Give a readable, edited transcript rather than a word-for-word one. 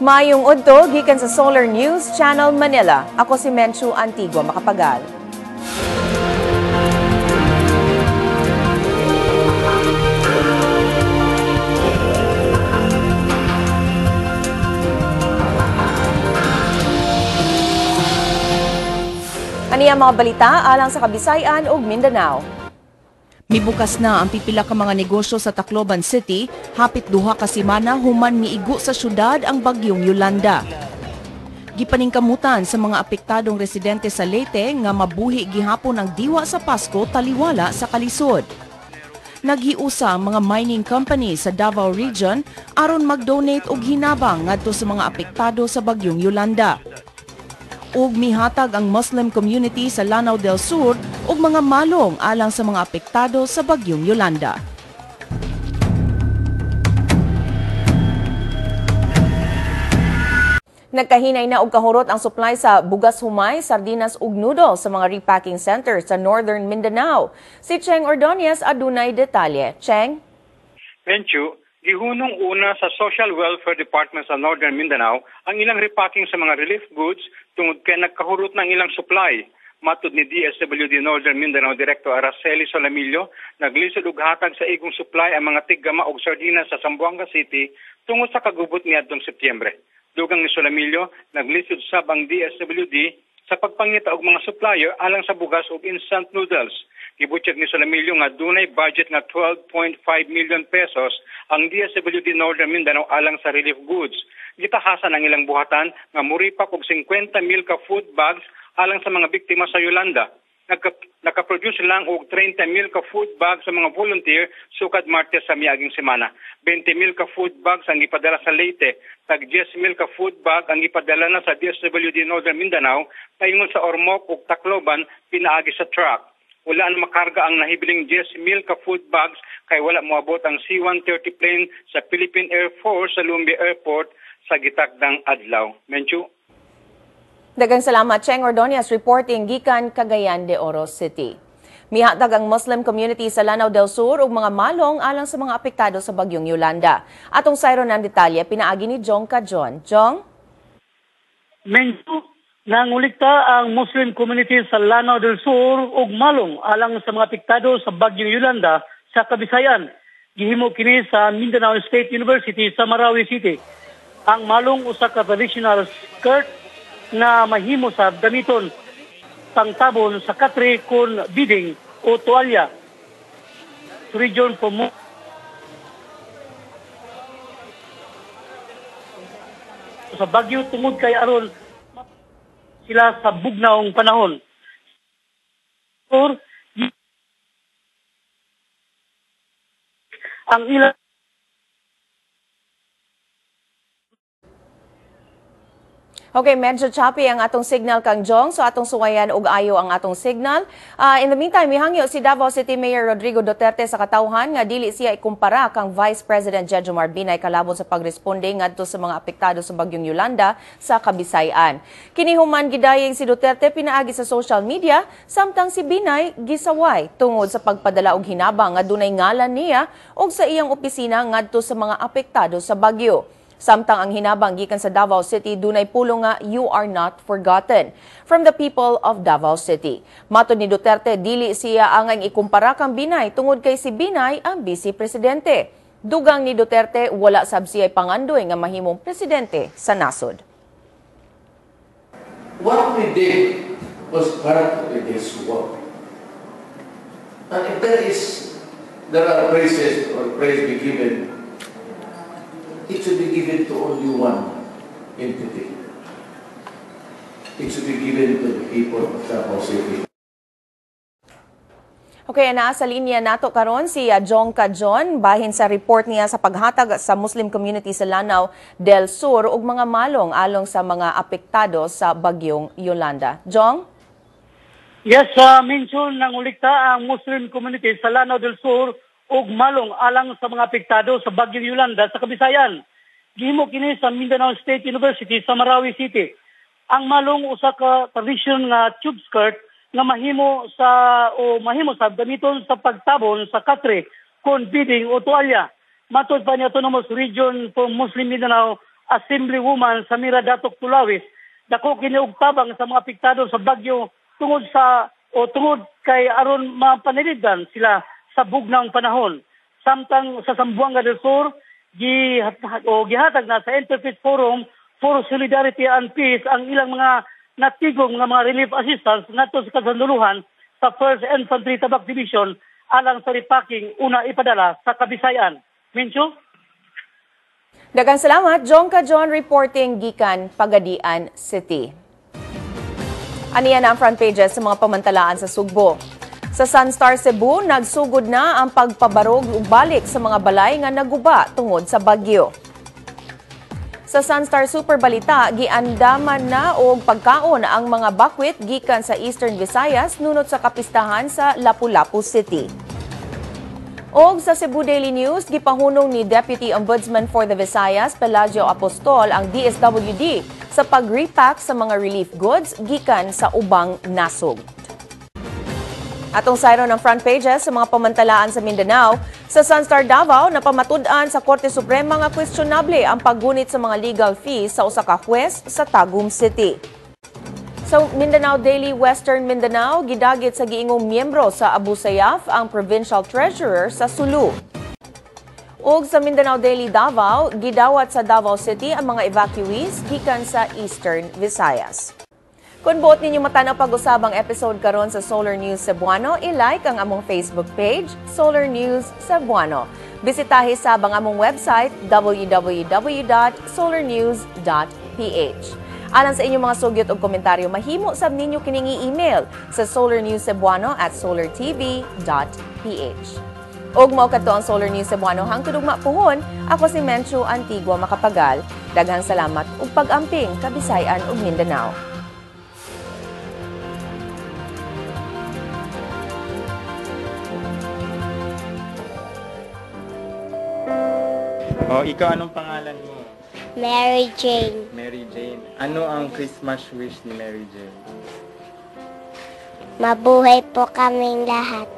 Mayong udto gikan sa Solar News Channel Manila. Ako si Menchu Antigua Makapagal. Aniya mga balita alang sa Kabisayan ug Mindanao. Mibukas na ang pipila ka mga negosyo sa Tacloban City, hapit 2 ka semana human miigo sa syudad ang bagyong Yolanda. Gipaningkamutan sa mga apektadong residente sa Leyte nga mabuhi gihapon ang diwa sa Pasko taliwala sa kalisod. Naghiusa ang mga mining company sa Davao Region aron mag-donate og hinabang ngadto sa mga apektado sa bagyong Yolanda. Ug mihatag ang Muslim community sa Lanao del Sur og mga malong alang sa mga apektado sa bagyong Yolanda. Nagkahinay na og kahurot ang supply sa bugas humay, sardinas ug noodles sa mga repacking centers sa Northern Mindanao. Si Cheng Ordonez adunay detalye. Cheng? Menchu, gihunong una sa Social Welfare Department sa Northern Mindanao ang ilang repacking sa mga relief goods tungod kay nagkahurot ng ilang supply. Matud ni DSWD Northern Mindanao Director Araceli Solamillo, naglisod og hatag sa igong supply ang mga tiggama og sardinas sa Zamboanga City tungod sa kagubot niadtong Setyembre. Dugang ni Solamillo, naglisod sab ang DSWD sa pagpangita og mga supplier alang sa bugas ug instant noodles. Gibutyag ni Solamillo nga dunay budget nga 12.5 million pesos ang DSWD Northern Mindanao alang sa relief goods. Gitahasan ang ilang buhatan nga muripak og 50 mil ka food bags alang sa mga biktima sa Yolanda. Nakaproduce lang og 30 mil ka food bags sa mga volunteer sukad Martes sa miaging semana. 20 mil ka food bags ang gipadala sa Leyte, tag 10 mil ka food bag ang gipadala na sa DSWD Northern Mindanao paingon sa Ormoc ug Tacloban pinaagi sa truck. Wala na makarga ang nahibiling 10 mil ka food bags kay wala moabot ang C-130 plane sa Philippine Air Force sa Lumbi Airport sa gitakdang adlaw. Menchu. Daghang salamat, Cheng Ordonez, reporting gikan Cagayan de Oro City. Mihatag ang Muslim community sa Lanao del Sur og mga malong alang sa mga apektado sa bagyong Yolanda. Atong sayro ng detalye pinaagi ni Jong Kajon. Jong? Menchu, nangulikta ang Muslim community sa Lanao del Sur og malong alang sa mga apektado sa bagyong Yolanda sa Kabisayan. Gihimo kini sa Mindanao State University sa Marawi City. Ang malong usa ka traditional skirt na mahimo sa gamiton pangtabon sa katre kon biding o tuwalya. Region po sa bagyo tungod kay aron sila sa bugnaong panahon. Or, ang ilang Okay, medyo choppy ang atong signal kang Jong, so atong suwayan og ayo ang atong signal. In the meantime, mihangyo si Davao City Mayor Rodrigo Duterte sa katawhan nga dili siya ikumpara kang Vice President Jejomar Binay kalabot sa pagresponde ngadto sa mga apektado sa bagyong Yolanda sa Kabisayan. Kini human gidayeg si Duterte pinaagi sa social media samtang si Binay gisaway tungod sa pagpadala og hinabang nga dunay ngalan niya og sa iyang opisina ngadto sa mga apektado sa bagyo. Samtang ang hinabang gikan sa Davao City, dunay pulong nga "You are not forgotten" from the people of Davao City. Matod ni Duterte, dili siya angay ikumpara kang Binay tungod kay si Binay ang vice presidente. Dugang ni Duterte, wala sab siya'y pangandoy nga mahimong presidente sa nasod. What we did was part of his work. And if there are praises or praise be given, it should be given to only one entity. It should be given to the people of Davao City. Okay, naa sa linya nato karon si Jong Kajon bahin sa report niya sa paghatag sa Muslim community sa Lanao del Sur ug mga malong along sa mga apektado sa bagyong Yolanda. Jong? Yes, mention nangulikta ang Muslim community sa Lanao del Sur ug malong alang sa mga apektado sa bagyong Yolanda sa Kabisayan. Gihimo kini sa Mindanao State University sa Marawi City. Ang malong usa ka tradition nga tube skirt nga mahimo sa o mahimo sa gamiton sa pagtabon sa katre kon biding o tuwalya. Matod pa ni Autonomous Region for Muslim Mindanao Assemblywoman Samira Datok Tulawis. Dako kini og tabang sa mga apektado sa bagyo tungod sa o tungod kay aron mapanilibdan sila sa bugnang panahon. Samtang sa Zamboanga del Sur, gihatag na sa Interfaith Forum for Solidarity and Peace ang ilang mga natigong nga mga relief assistance ngadto sa kasanduluhan sa 1st Infantry Tabak Division alang sa repacking una ipadala sa Kabisayan. Mincho? Daghang salamat, John Ka John reporting gikan Pagadian City. Aniya na ang front pages sa mga pamantalaan sa Sugbo. Sa Sunstar Cebu, nagsugod na ang pagpabarog ug balik sa mga balay nga naguba tungod sa bagyo. Sa Sunstar Super Balita, giandaman na og pagkaon ang mga bakwit gikan sa Eastern Visayas nunot sa kapistahan sa Lapu-Lapu City. Og sa Cebu Daily News, gipahunong ni Deputy Ombudsman for the Visayas, Pelagio Apostol, ang DSWD sa pag-repack sa mga relief goods gikan sa ubang nasog. Atong sayro ng front pages sa mga pamantalaan sa Mindanao, sa Sunstar Davao, napamatud-an sa Korte Suprema nga questionable ang paggunit sa mga legal fees sa usa ka huwes sa Tagum City. Sa Mindanao Daily Western Mindanao, gidagit sa giingong miyembro sa Abu Sayyaf ang provincial treasurer sa Sulu. Ug sa Mindanao Daily Davao, gidawat sa Davao City ang mga evacuees gikan sa Eastern Visayas. Kung buot ninyo matanaw pag-usab ang episode karon sa Solar News Cebuano, i-like ang among Facebook page, Solar News Cebuano. Bisitahi sab ang among website www.solarnews.ph. Alang sa inyong mga sugyot o komentaryo, mahimo sab ninyo kining i-email sa solarnewscebuano@solartv.ph. Og mao kadto ang Solar News Cebuano hangtod ugma puhon. Ako si Menchu Antigua Makapagal. Daghang salamat ug pag-amping Kabisayan ug Mindanao. Oh, ikaw, anong pangalan mo? Mary Jane. Mary Jane. Ano ang Christmas wish ni Mary Jane? Mabuhay po kaming lahat.